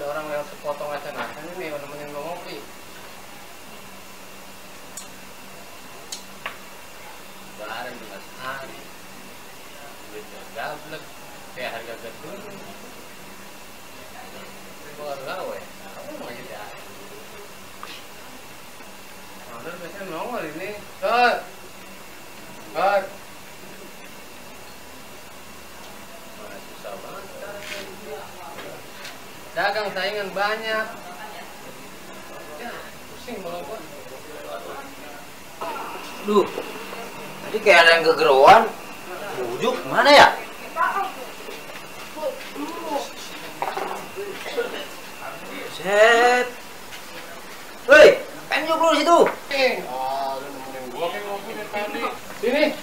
ada orang yang sepotong acen-acen ini nemenin gue ngopi. Bareng juga sehari. Duitnya gablek, kayak harga gedung. Gue gak gawe, kamu mau aja dah. Order biasanya nongol ini, Kak. Susah banget. Dagang saingan banyak. Ya, pusing malah gua. Duh, tadi kayak ada yang kegeruan. Bujuk mana ya? Set. Woi, kan juga lu situ. Lu nemenin gua kayak ngopi dari tadi. Sini.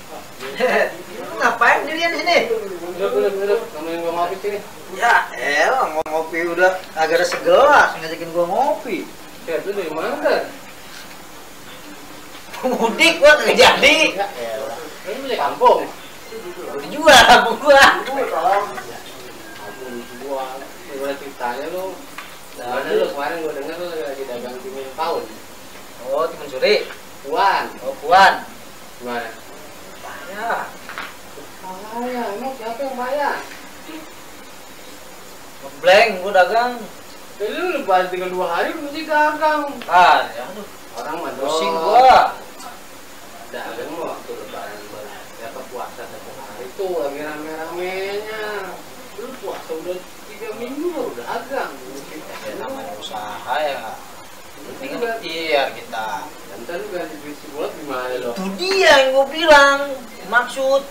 Ngapain dirian sini? Duduk. Nemenin gua ngopi sini. Ya, elah mau ngopi udah agak ada segelas ngajakin gua ngopi. Set, lu dari mana, kan? Mudik gua kagak jadi. Ya elah. Lu beli kampung. Udah jual kampung gua. Kampung jual. Gimana ceritanya lu? Mana lu kemarin gua denger lu lagi dagang timun paun. Oh, timun suri. Puan. Oh, Puan. Gimana? Ya, Ya, emang siapa yang bayar? ngeblank gua dagang. Lu baru tinggal 2 hari mesti gagang. Ah, ya aduh. Orang mah Pusing gua. dagang mau waktu lebaran berapa puasa 1 hari itu lagi rame-ramenya. Lu puasa udah 3 minggu baru dagang. Ya namanya usaha ya. Penting ikhtiar kita. Ntar lu ganti duit si bulat gimana lo? Itu dia yang gua bilang. Maksud.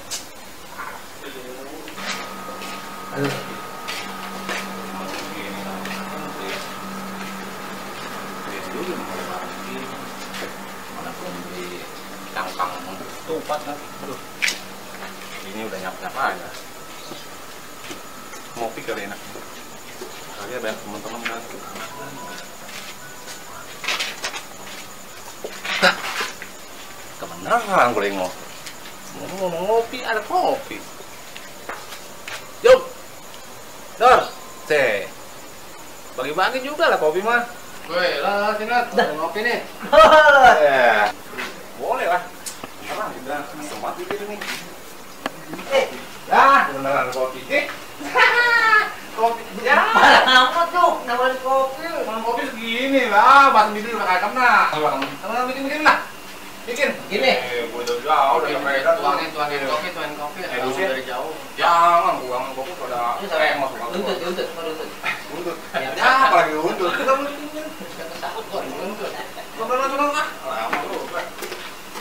Kangkang tupat kan. Ini udah nyap-nyap aja. Ngopi kali enak. Kali banyak teman-teman kan. Kebenaran gue ngopi. Mau ngopi ada kopi. Yuk. Dor. Cek. Bagi-bagi juga lah kopi mah. Woi, lah Sinat, ngopi nih. Ya. Boleh lah. Karena kita sempat pikir nih. Ya, beneran kopi sih. Kopi ya. Amat tuh, nawarin kopi. Kalau kopi segini lah, bahasa bikin udah kayak kena. Kalau bikin lah. Bikin. Gini. Gue udah jauh, udah sampai Tuangin kopi. Dusin. Dari jauh. Jangan, buang kopi pada masuk aku. Untut. Ya, apalagi untut. Kita mau bikin. Coba lah. Lama lu.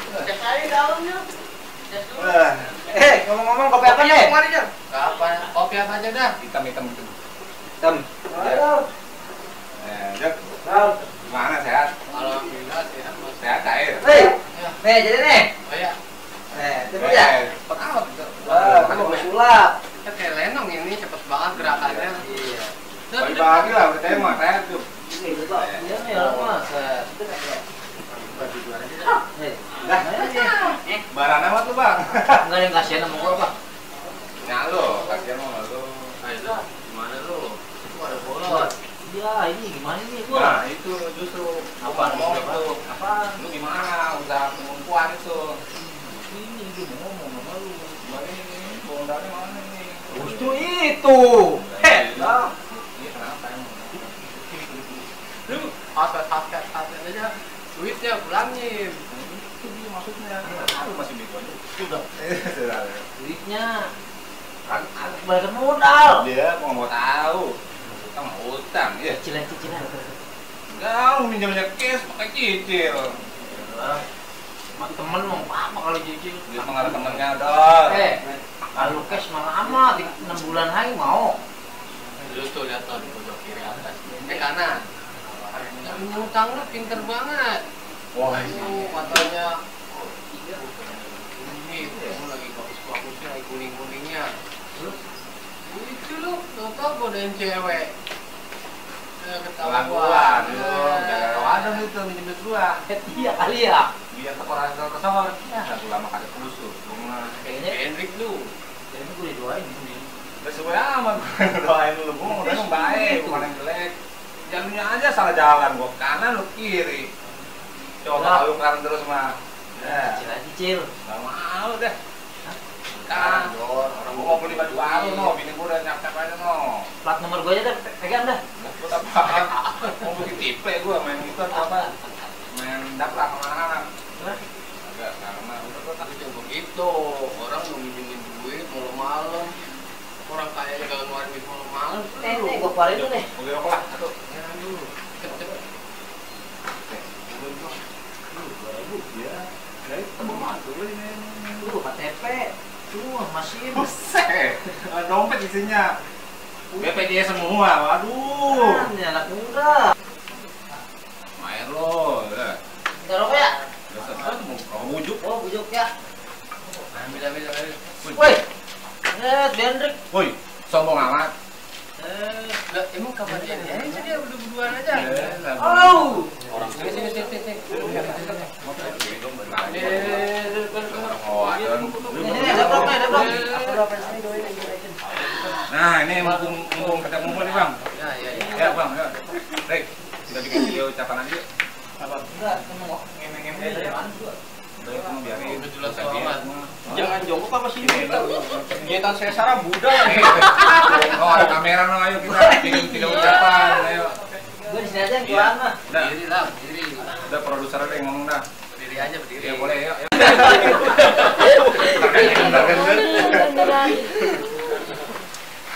Cari dalamnya. Ngomong-ngomong kopi apa nih? Kapan? Kopi apa aja dah? Hitam. Hitam. Jak. Gimana sehat? Alhamdulillah sehat mas. Sehat cair. Nih, jadi nih. Oh ya, Itu ya. Cepet amat. Mau sulap. kita kayak lenong ini cepet banget gerakannya. Iya. Bagi-bagi lah, udah tema sehat tuh. Iya, Pak. Iya nih, Mas. Barang amat lu, Bang. Enggak ada yang kasihan sama gua, Pak. Nah, lu, kasihan sama lu. Ayo, gimana lu? Itu ada bolot. Iya, ini gimana nih gua? Nah, itu justru Apaan? ngomong itu. Apaan? Lu gimana usaha pengumpulan itu? Ini dia mau ngomong sama lu. Gimana ini? Bondanya mana ini? Justru itu. Lah. Iya, kenapa emang? Lu hasrat aja. Duitnya pulangin. Itu dia maksudnya. Lu masih bingung. Sudah. Sudah. Duitnya balikan modal. Dia mau tahu. Utang, ya. Cicilan. Enggak, lu minjamnya cash pakai cicil. Temen mau apa kalau cicil? Dia mah ada temennya, Dor. Kalau cash malah amat 6 bulan lagi mau. Lu tuh lihat tuh di pojok kiri atas. Kanan. Ngutang lu pinter banget. Wah, Katanya ini kamu lagi bagus-bagusnya, lagi kuning-kuningnya. Itu lu tau godain cewek. kelakuan lu. Gara-gara wadon itu minjem duit gua. Iya kali ya. Biar tekoran kesor. Ya, lagu lama kali kusut. Kayaknya Hendrik lu. ini gue didoain ini. Udah sesuai amat. Doain lu, gua udah baik, bukan yang jelek. Jalannya aja salah jalan, gua kanan lu kiri. Coba lu kanan terus mah. Ya, Cicil. gak mau deh. Kan, orang gua mau beli baju baru no, bini gua udah nyap-nyap aja no. Plat nomor gue aja dah, pegang dah. Buat apaan? Mau beli tipe gua main gitu apa? Main daprak sama anak-anak. Agak, karena udah gua tak begitu. Orang mau minjemin duit malam-malam. Orang kayaknya kalau ngeluarin duit malam-malam. Nih, gue keluarin dulu nih. Mau rokok lah, satu. Jangan dulu. Cepet. Tuh, KTP. Tuh, masih. Buset, dompet isinya. BPJS semua, waduh. Ini anak muda. Main lo, udah. Nggak rokok ya? Udah selesai, mau bujuk. Oh, bujuk ya. Ambil. Woi. Hendrik. Woi, sombong amat. Lah, emang kapan dia? Dia udah berduaan aja. Oh. Orang sini. Nah, ini mumpung ketemu nih bang. Ya bang, ya. Baik, kita bikin video ucapan aja yuk. Enggak, kamu ngemeng-ngemeng dari mana juga? Udah itu biarin. Udah jelas amat. Jangan jongkok apa sini kita. Kegiatan saya Sarah Buddha nih. Oh, ada kamera no, ayo kita bikin video ucapan, ayo. Gue di sini aja yang keluar mah. Udah, Berdiri lah, berdiri. udah produser yang ngomong dah. Berdiri aja, berdiri. Ya boleh, yuk.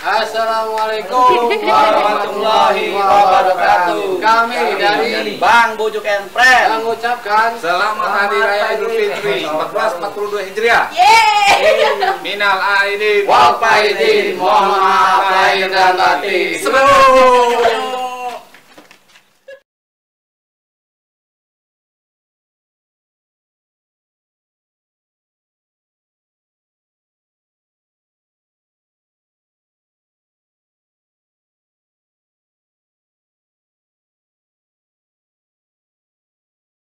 Assalamualaikum warahmatullahi wabarakatuh. Kami dari Bang Bujuk and Friend. mengucapkan Selamat Hari Raya Idul Fitri 1442 Hijriah. Minal aidin wal faizin, mohon maaf lahir dan batin. Semangat.